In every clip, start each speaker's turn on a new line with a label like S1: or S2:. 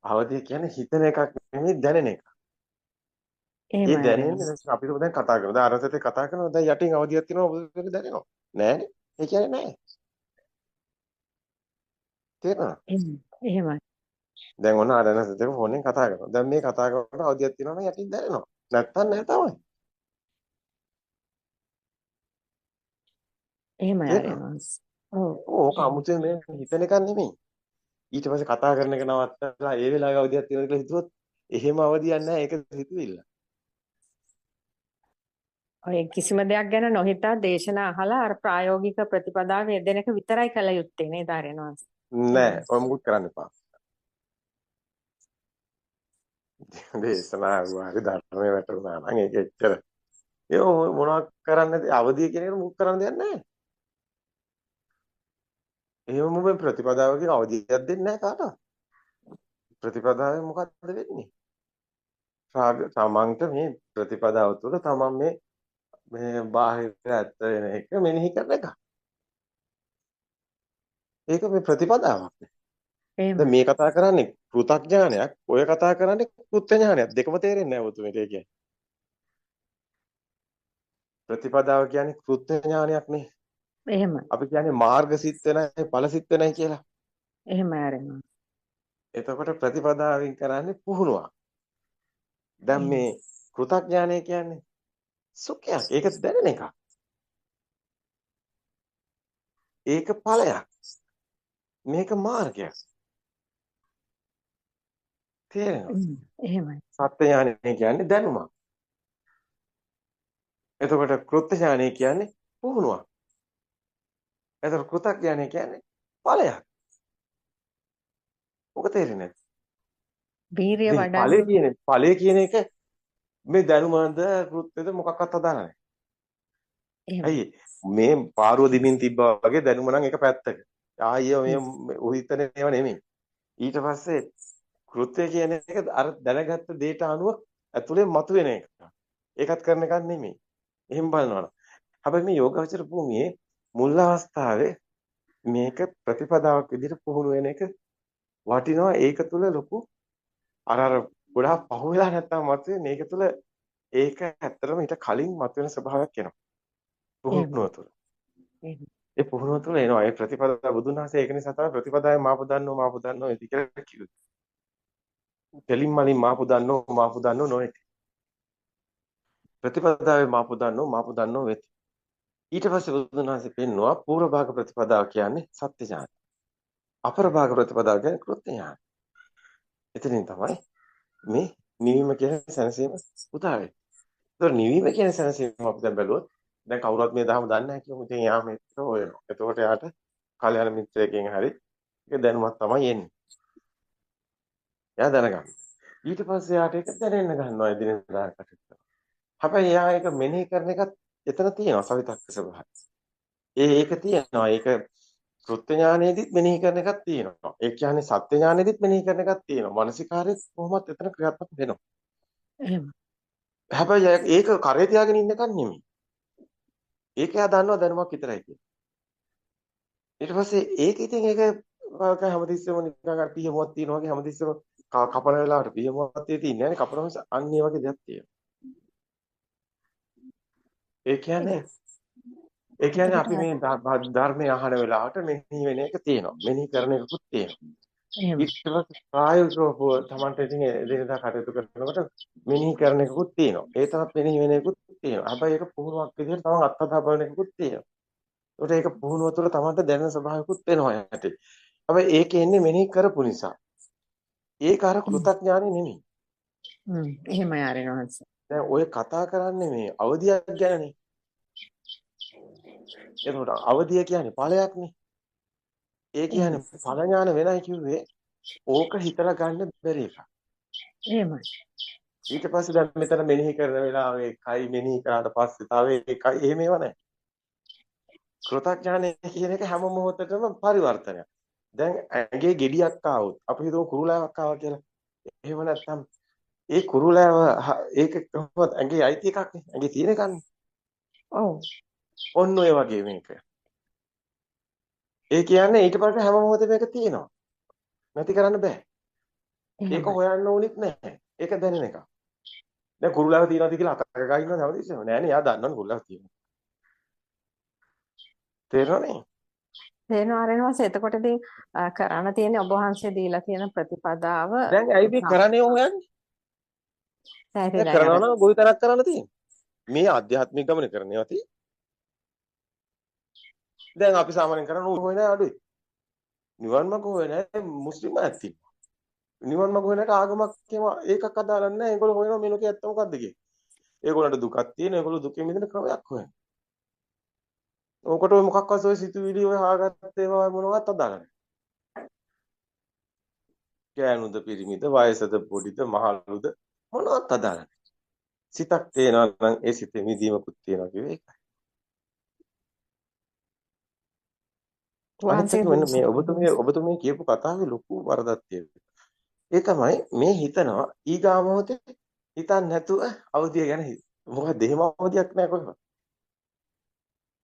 S1: අවදිය කියන්නේ හිතන එකක් නෙමෙයි, දැනෙන එකක්. ඒ
S2: එහෙමයි
S1: දැනෙන්නේ
S2: ආරයන්.
S1: දැන් අපි දැන් කතා කරනවා. දැන් අරසතේ කතා කරනවා. දැන් යටින් අවදියක් තියෙනවා ඔබට දැනෙනවා. නෑනේ. ඒ කියන්නේ නෑ. තේරෙනවද?
S2: එහෙමයි.
S1: දැන් ඔන්න ආරණසතේ ෆෝන් එකෙන් කතා කරනවා. දැන් මේ කතා කරනකොට අවදියක් තියෙනවා නම් යටින් දැනෙනවා. නැත්තම් නෑ තමයි.
S2: එහෙමයි
S1: තේරෙනවද?
S2: ආරයන්. ඔව්.
S1: ඕක අමුතුවෙන් මේ හිතන එකක් නෙමෙයි. ඊට පස්සේ කතා කරන එක නවත්තලා ඒ වෙලාවේ අවදියක් තියෙනවා කියලා හිතුවොත් එහෙම අවදියක් නෑ. ඒක හිතුවිල්ල.
S2: ඔය කිසිම දෙයක් ගැන නොහිතා දේශනා අහලා අර ප්‍රායෝගික ප්‍රතිපදාව යෙදෙන එක විතරයි කළ යුත්තේ නේද ආර්යනවාස්?
S1: නෑ, ඔය මුකුත් කරන්න එපා. දේශනා හරි ධර්මයේ වැටුණා නම් ඒක එච්චර. ඒ මොනවක් කරන්නද අවදිය කියන එකට මුකුත් කරන්න දෙයක් නෑ. එහෙම මේ ප්‍රතිපදාවකින් අවදියක් දෙන්නේ නෑ කාටවත්. ප්‍රතිපදාවෙන් මොකද්ද වෙන්නේ? රාග තමන්ට මේ ප්‍රතිපදාව තුළ තමන් මේ මේ බාහිර ඇත්ත වෙන එක මෙනෙහි කරන එක. ඒක මේ ප්‍රතිපදාවක්. දැන්
S2: එහෙමයි.
S1: මේ කතා කරන්නේ කෘතඥානයක්, ඔය කතා කරන්නේ කෘත්‍ය ඥානයක්. දෙකම තේරෙන්නේ නැහැ ඔබතුමීට ඒ කියන්නේ. ප්‍රතිපදාව කියන්නේ කෘත්‍ය ඥානයක් නේ.
S2: එහෙමයි.
S1: අපි කියන්නේ මාර්ගසිත වෙනයි ඵලසිත වෙනයි කියලා.
S2: එහෙමයි ආරයන්.
S1: එතකොට ප්‍රතිපදාවෙන් කරන්නේ පුහුණුවක්. දැන් මේ කෘතඥානය කියන්නේ සුඛයක්. ඒක දැනෙන එකක්. ඒක ඵලයක්. මේක මාර්ගයක්. තේරෙනවද?
S2: එහෙමයි.
S1: සත්‍ය ඥානය කියන්නේ දැනුමක්. එතකොට කෘත්‍ය ඥානය කියන්නේ පුහුණුවක්. එතකොට කෘතඥානය කියන්නේ ඵලයක්. ඔක තේරෙන්නේ නැද්ද?
S2: වීරිය
S1: ඉතින්
S2: වඩන්න
S1: ඵලය කියන එක මේ දැනුමද කෘත්‍යද මොකක්වත් අදාළ නැහැ.
S2: එහෙමයි.
S1: ඇයි මේ පාරුව දිමින් තිබ්බා වගේ දැනුම නම් එක පැත්තක. ආයෙ මේ ඔය හිතන ඒවා නෙමෙයි. ඊට පස්සේ කෘත්‍ය කියන එක අර දැනගත්ත දේට අනුව ඇතුලේ මතුවෙන එක. ඒකත් කරන එකක් නෙමෙයි. එහෙම බලනවා නම්. හැබැයි මේ යෝගාවචර භූමියේ මුල් අවස්ථාවේ මේක ප්‍රතිපදාවක් විදිහට පුහුණු වෙන එක වටිනවා. ඒක තුල ලොකු අර අර ගොඩාක් පහු වෙලා නැත්තම් මතුවේ මේක තුල ඒක ඇත්තටම ඊට කලින් මතුවෙන ස්වභාවයක් එනවා.
S2: එහෙමයි.
S1: පුහුණුව තුල.
S2: එහෙමයි.
S1: ඒ පුහුණුව තුල එනවා. ඒ ප්‍රතිපදා බුදුන් වහන්සේ ඒක නිසා තමයි ප්‍රතිපදාවේ මාපු දන්නෝ මාපු දන්නෝ ඉති කියලා කිව්වේ. දෙලින් මලින් මාපු දන්නෝ මාපු දන්නෝ නොවේති. ප්‍රතිපදාවේ මාපු දන්නෝ මාපු දන්නෝ වෙති. ඊට පස්සේ බුදුන් වහන්සේ පෙන්නවා පූර්ව භාග ප්‍රතිපදාව කියන්නේ සත්‍ය ඥාන. අපර භාග ප්‍රතිපදාව කියන්නේ කෘත්‍ය ඥාන. එතනින් තමයි මේ නිවීම කියන සැනසීම උදා වෙන්නේ. ඒතකොට නිවීම කියන සැනසීම අපි දැන් බැලුවොත් දැන් කවුරුත් මේ දහම දන්නේ නැහැ කියමු. ඉතින් එයා මේක හොයනවා. එතකොට එයාට කල්යාණ මිත්‍රයෙක්ගෙන් හරි ඒක දැනුමක් තමයි එන්නේ. එයා දැනගන්නවා. ඊට පස්සේ එයාට ඒක දැනෙන්න ගන්නවා එදිනෙදා කටයුතු. හැබැයි එයා ඒක මෙනෙහි කරන එකත් එතන තියෙනවා සවිතක්ක ස්වභාවය. ඒක තියෙනවා. ඒක කෘත්‍ය ඥානයේදීත් මෙනෙහි කරන එකක් තියෙනවා. ඒ කියන්නේ සත්‍ය ඥානයේදීත් මෙනෙහි කරන එකක් තියෙනවා. මානසිකාරයත් කොහොමත් එතන ක්‍රියාත්මක වෙනවා.
S2: එහෙම.
S1: හැබැයි ඒක කරේ තියාගෙන ඉන්න එකක් නෙමෙයි. ඒක එයා දන්නවා දැනුමක් විතරයි කියලා. ඊට පස්සේ ඒක ඉතින් ඒක හැමතිස්සෙම නිකන් අර පිහමුවක් තියෙනවා වගේ හැමතිස්සෙම කපන වෙලාවට පිහමුවක් තියෙන්නේ නෑනේ. කපන නිසා අන්න ඒ වගේ දෙයක් තියෙනවා. ඒ කියන්නේ ඒ කියන්නේ අපි මේ ධර්මය අහන වෙලාවට මෙනෙහි වෙන එක තියෙනවා. මෙනෙහි කරන එකකුත් තියෙනවා.
S2: එහෙම.
S1: ඊට පස්සේ ප්‍රායෝගිකව තමන්ට ඉතින් එදිනෙදා කටයුතු කරනකොට මෙනෙහි කරන එකකුත් තියෙනවා. ඒ තරත් මෙනෙහි වෙන එකකුත් තියෙනවා. හැබැයි ඒක පුහුණුවක් විදිහට තමන් අත්හදා බලන එකකුත් තියෙනවා. ඒකට ඒක පුහුණුව තුළ තමන්ට දැනෙන ස්වභාවයකුත් වෙනවා යටි. හැබැයි ඒක එන්නේ මෙනෙහි කරපු නිසා. ඒක අර කෘතඥානෙ නෙමෙයි.
S2: එහෙමයි ආරයන් වහන්සේ.
S1: දැන් ඔය කතා කරන්නේ මේ අවදියක් ගැනනේ. එතකොට අවදිය කියන්නේ ඵලයක්නේ. ඒ කියන්නේ ඵල ඥාන වෙනයි කිව්වේ ඕක හිතලා ගන්න බැරි එකක්.
S2: එහෙමයි.
S1: ඊට පස්සේ දැන් මෙතන මෙනෙහි කරන වෙලාවේ එකයි මෙනෙහි කරාට පස්සේ තව එකයි එහෙම ඒවා නැහැ. කෘතඥානය කියන එක හැම මොහොතකම පරිවර්තනයක්. දැන් ඇඟේ ගෙඩියක් ආවොත් අපි හිතමු කුරුලෑවක් ආවා කියලා. එහෙම නැත්නම් ඒ කුරුලෑව ඒක කොහොමද ඇඟේ අයිති එකක් නේ. ඇඟේ තියෙන එකක් නේ.
S2: ඔව්.
S1: ඔන්න ඔය වගේ මේක. ඒ කියන්නේ ඊට පස්සේ හැම මොහොතෙම මේක තියෙනවා. නැති කරන්න බෑ. ඒක
S2: එහෙමයි.
S1: හොයන්න ඕනෙත් නැහැ. ඒක දැනෙන එකක්. දැන් කුරුලාව තියනවාද කියලා අතක ගා ඉන්නවද හැමතිස්සෙම? නෑනේ, එයා දන්නවනේ කුරුලාව තියෙනවා. තේරෙනවනේ?
S2: තේරෙනවා ආර්යයන් වහන්සේ. එතකොට ඉතින් කරන්න තියෙන්නේ ඔබ වහන්සේ දීලා තියෙන ප්‍රතිපදාව
S1: දැන් ඇයි මේ කරන්නේ හොයන්නේ?
S2: දැන් ඉතින්
S1: දැන්
S2: දැන් අර
S1: කරනවා නම් ගොවිතැනක් කරන්න තියෙන්නේ. මේ ආධ්‍යාත්මික ගමන කරන ඒවා තියෙන්නේ. දැන් අපි සාමාන්‍යයෙන් කරන හොයන අය අඩුයි. නිවන් මඟ හොයන අය මුස්ලිම් අයත් ඉන්නවා. නිවන් මඟ හොයන අයට ආගමක් එහෙම ඒකක් අදාළ නැහැ. ඒගොල්ලෝ හොයනවා මේ ලෝකේ ඇත්ත මොකද්ද කියලා. ඒගොල්ලන්ට දුකක් තියෙන, ඒගොල්ලෝ දුකෙන් මිදෙන ක්‍රමයක් හොයනවා. ඕකට ඔය මොකක්වත් ඔය සිතුවිලි ඔය හාගත්ත ඒවා මොනවත් අදාළ නැහැ. ගෑනුද පිරිමිද වයසද පොඩිද මහලුද මොනවත් අදාළ නැහැ. සිතක් තියෙනවා නම් ඒ සිතේ මිදීමකුත් තියෙනවා කිව්වේ ඒකයි. අනිත්
S2: වහන්සේ
S1: එක මෙන්න මේ ඔබතුමිය කියපු කතාවේ ලොකු වරදක් තියෙනවා. ඒ තමයි මේ හිතනවා ඊගා මොහොතේ හිතන්නේ නැතුව අවදිය ගැන මොකද එහෙම අවදියක් නෑ කොහෙවත්.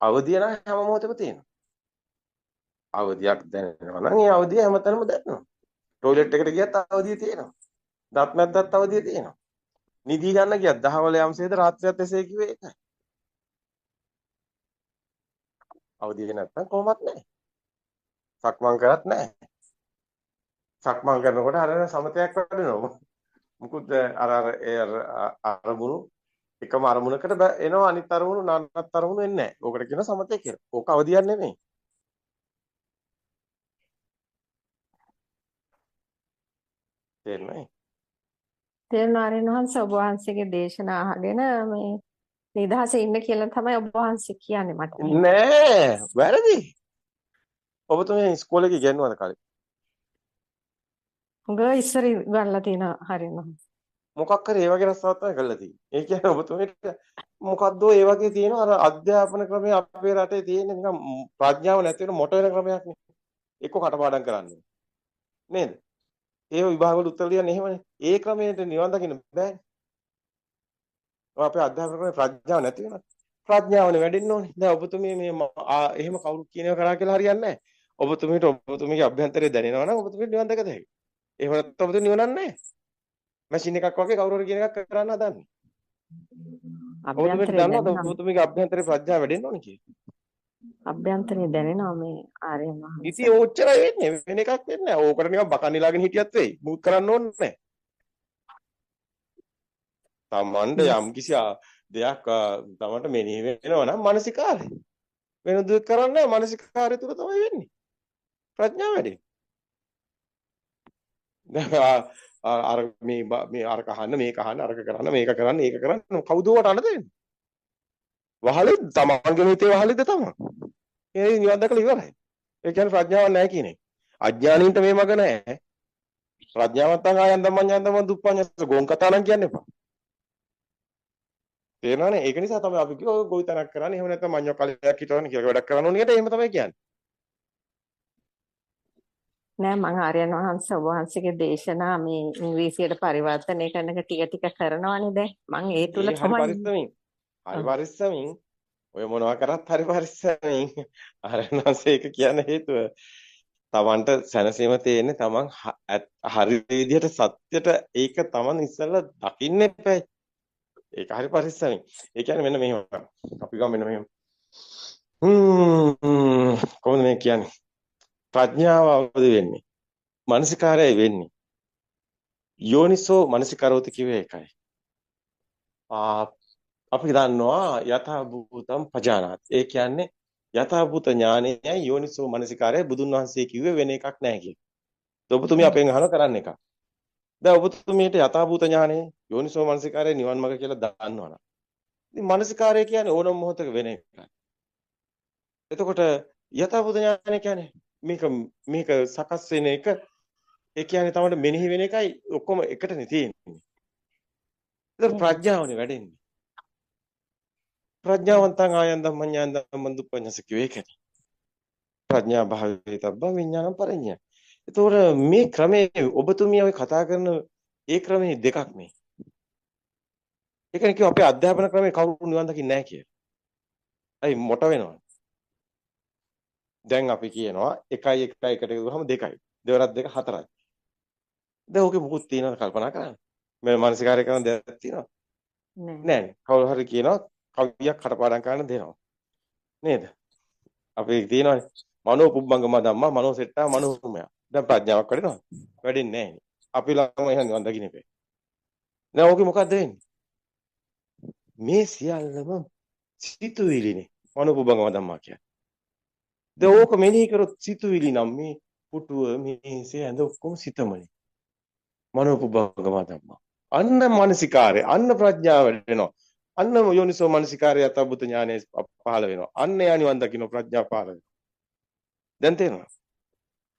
S1: අවදිය නම් හැම මොහොතෙම තියෙනවා. අවදියක් දැනෙනවා නම් ඒ අවදිය හැමතැනම දැනෙනවා. ටොයිලට් එකට ගියත් අවදිය තියෙනවා. දත් මැද්දත් අවදිය තියෙනවා. නිදි ගන්න ගියත් දහවල යම්සේද රාත්‍රියත් එසේ කිව්වේ ඒකයි. අවදිය නැත්තම් කොහොමත් නෑ. සක්මන් කරත් නෑ. සක්මන් කරනකොට අර සමතයක් වැඩෙනවා. මුකුත් අර අර ඒ අර අරමුණු එකම අරමුණකට එනවා, අනිත් අරමුණු නානත් අරමුණු එන්නේ නෑ. ඕකට කියනවා සමතය කියලා. ඕක අවදියක් නෙමෙයි. තේරුණා?
S2: තේරුණා ආර්යයන් වහන්සේ. ඔබ වහන්සේගේ දේශනා අහගෙන මේ නිදහසේ ඉන්න කියලා තමයි ඔබ වහන්සේ කියන්නේ මට.
S1: නෑ, වැරදි. ඔබතුමිය ඉස්කෝලේ ඉගෙනුවද කලින්?
S2: හුඟ ඉස්සර ඉගන්ලා තියෙන ආර්යයන් වහන්සේ.
S1: මොකක් හරි ඒ වගේ රස්සාවක් තමයි කරලා තියෙන්නේ. ඒ කියන්නේ ඔබතුමියට මොකද්ද ඒ වගේ තියෙන අර අධ්‍යාපන ක්‍රමය අපේ රටේ තියෙන නිකන් ප්‍රඥාව නැති වෙන මොට වෙන ක්‍රමයක් නේ. එක්ක කටපාඩම් කරන්නේ. නේද? ඒ විභාග වල උත්තර ලියන්නේ එහෙමනේ. ඒ ක්‍රමයට නිවන් දකින්න බෑනේ. ඔය අපේ අධ්‍යාපන ක්‍රමේ ප්‍රඥාව නැති වෙනවා. ප්‍රඥාවනේ වැඩෙන්න ඕනේ. දැන් ඔබතුමිය මේ එහෙම කවුරු කියන ඒවා කරා කියලා හරියන්නේ නැහැ. ඔබතුමියට ඔබතුමියගේ අභ්‍යන්තරය දැනෙනවා නම් ඔබතුමියට නිවන් දැක හැකියි. එහෙම නැත්නම් ඔබතුමිය නිවනක් නැහැ. මැෂින් එකක් වගේ කවුරු හරි කියන එකක් කරන්න හදන්නේ. ඔබතුමියට
S2: අභ්‍යන්තරය
S1: දන්නවද
S2: දැනෙනවා.
S1: ඔබතුමියගේ අභ්‍යන්තරේ ප්‍රඥාව වැඩෙන්න ඕනේ කියලා?
S2: අභ්‍යන්තරය දැනෙනවා මේ ආර්යයන් වහන්සේ.
S1: ඉතින් ඔච්චරයි වෙන්නේ. වෙන එකක් වෙන්නේ නැහැ. ඕකට නිකන් බකන් නිලාගෙන හිටියත් වෙයි. මුත් කරන්න ඕනේ නැහැ. තමන්ට යම් කිසි දෙයක් තමන්ට මෙනෙහි වෙනවා නම් මානසිකාරය. වෙන දෙයක් කරන්නේ නැහැ. මානසිකාරය තුල තමයි වෙන්නේ. ප්‍රඥාව වැඩෙන්නේ. දැන් අර මේ මේ අරක අහන්න මේක අහන්න අරක කරන්න මේක කරන්න ඒක කරන්න කවුද ඔයාට අන දෙන්නේ? වහලෙ තමන්ගේ හිතේ වහලෙද තමන්. ඒ නිවන් දැකලා ඉවරයි. ඒ කියන්නේ ප්‍රඥාවක් නැහැ කියන එක. අඥානින්ට මේ මග නැහැ. ප්‍රඥාවන්තං ආයන් ධම්මං ඥාන ධම්මං දුප්පඤ්ඤස්ස ගෝන් කතා නම් කියන්න එපා. තේරෙනවනේ? ඒක නිසා තමයි අපි කිව්වා ඔය ගොවිතැනක් කරන්න. එහෙම නැත්නම් මඤ්ඤොක් කලයක් හිටවන්න කියලා වැඩක් කරන්න ඕන එකට එහෙම තමයි කියන්නේ.
S2: නෑ මං ආර්යයන් වහන්සේ ඔබ වහන්සේගේ දේශනා මේ ඉංග්‍රීසියට පරිවර්තනය කරන එක ටික ටික කරනවනේ දැන්. මං ඒ තුල
S1: ඒ හරි
S2: තමයි
S1: පරිස්සමින්. හරි පරිස්සමින්. ඔය මොනවා කරත් හරි පරිස්සමින්. ආර්යයන් වහන්සේ ඒක කියන්න හේතුව තමන්ට සැනසීම තියෙන්නේ තමන් හරි විදිහට සත්‍යයට ඒක තමන් ඉස්සෙල්ලා දකින්න එපා. ඒක හරි පරිස්සමින්. ඒ කියන්නේ මෙන්න මෙහෙම. අපි ගමු මෙන්න මෙහෙම. කොහොමද මේ කියන්නේ? ප්‍රඥාව අවදි වෙන්නේ. මානසිකාරයයි වෙන්නේ. යෝනිසෝ මනසිකරෝති කිව්වේ ඒකයි. අපි දන්නවා යථා භූතම් පජානාති. ඒ කියන්නේ යථා භූත ඥානයයි යෝනිසෝ මනසිකාරයයි බුදුන් වහන්සේ කිව්වේ වෙන එකක් නෑ කියලා. ඔබතුමිය අපෙන් අහන කරන්න එකක්. දැන් ඔබතුමියට යථා භූත ඥානය යෝනිසෝ මනසිකාරය නිවන් මඟ කියලා දන්නවනම්. ඉතින් මනසිකාරය කියන්නේ ඕනම මොහොතක වෙන එකක්. එතකොට යථා භූත ඥානය කියන්නේ මේක මේක සකස් වෙන එක, ඒ කියන්නේ තමන්ට මෙනෙහි වෙන එකයි ඔක්කොම එකටනේ තියෙන්නේ. ඒතර ප්‍රඥාවනේ වැඩෙන්නේ. ප්‍රඥාවන්තං ආයන් ධම්මං ඥාන ධම්මං දුප්පඤ්ඤස කිව්වේ ඒකනේ. ප්‍රඥා භාවේතබ්බ විඥානං පරිඤ්ඤය. ඒතකොට මේ ක්‍රමයේ ඔබතුමිය ඔය කතා කරන ඒ ක්‍රමයේ දෙකක් මේ. ඒ කියන්නේ කිව්ව අපේ අධ්‍යාපන ක්‍රමයේ කවුරු නිවන් දකින්නේ නැහැ කියලා. අයි මොට වෙනවනේ. දැන් අපි කියනවා 1 1 1 එකට ගිහුවම 2යි. දෙවරක් 2 4යි. දැන් ඕකේ මොකුත් තියෙනවද කල්පනා කරන්න? මේ මානසිකාරය කරන දෙයක් තියෙනවද?
S2: නෑ.
S1: නෑනේ. කවුරු හරි කියනවා කවියක් කටපාඩම් කරන්න දෙනවා. නේද? අපි තියෙනවනේ මනෝ පුබ්බංගම ධම්මා මනෝ සෙට්ටා මනෝමය. දැන් ප්‍රඥාවක් වැඩෙනවද? වැඩෙන්නේ නෑනේ. අපි ළම එහෙනම් නිවන් දකින්න එපා. දැන් ඕකේ මොකද්ද වෙන්නේ? මේ සියල්ලම සිතුවිලිනේ. මනෝ පුබ්බංගම ධම්මා කියන්නේ. දැන් ඕක මෙනෙහි කරොත් සිතුවිලි නම් මේ පුටුව මේසේ ඇඳ ඔක්කොම සිතමනේ. මනෝ පුබ්බංගම ධම්මා. අන්න මානසිකාරය, අන්න ප්‍රඥාව වැඩෙනවා. අන්න යෝනිසෝ මනසිකාරය යථාභූත ඥානය පහළ වෙනවා. අන්න එයා නිවන් දකින්න ප්‍රඥාව පහළ වෙනවා. දැන් තේරෙනවද?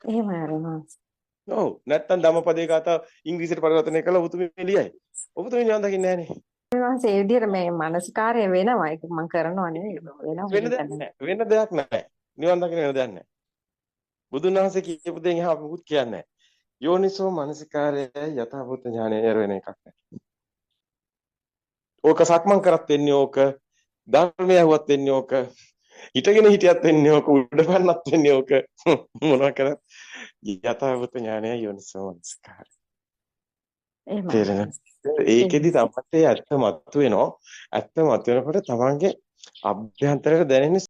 S2: එහෙමයි ආර්යයන් වහන්සේ.
S1: ඔව්, නැත්තම් ධම්මපදයේ ගාථා ඉංග්‍රීසියට පරිවර්තනය කළා ඔබතුමී ලියයි. ඔබතුමී නිවන් දකින්නේ නෑනේ.
S2: වහන්සේ ඒ විදිහට මේ මානසිකාරය වෙනවා. ඒක මං කරනවා නෙවෙයි, වෙනවා.
S1: වෙන දෙයක් නෑ. වෙන දෙයක් නෑ. නිවන් දකින්න වෙන දෙයක් නෑ. බුදුන් වහන්සේ කියපු දේෙන් එහා අපි මොකුත් කියන්නේ නෑ. යෝනිසෝ මනසිකාරයයි යථාභූත ඥානය එර වෙන එකක් නෑ. ඕක සක්මන් කරත් වෙන්නේ ඕක, ධර්මය ඇහුවත් වෙන්නේ ඕක, හිටගෙන හිටියත් වෙන්නේ ඕක, උඩ පැන්නත් වෙන්නේ ඕක, මොනවා කරත් යථාභූත ඥානය යෝනිසෝ මනසිකාරය.
S2: එහෙමයි.
S1: තේරෙනවද? ඒකෙදි තමයි ඇත්ත මතුවෙනවා. ඇත්ත මතුවෙනකොට තමන්ගේ අභ්‍යන්තරයට දැනෙන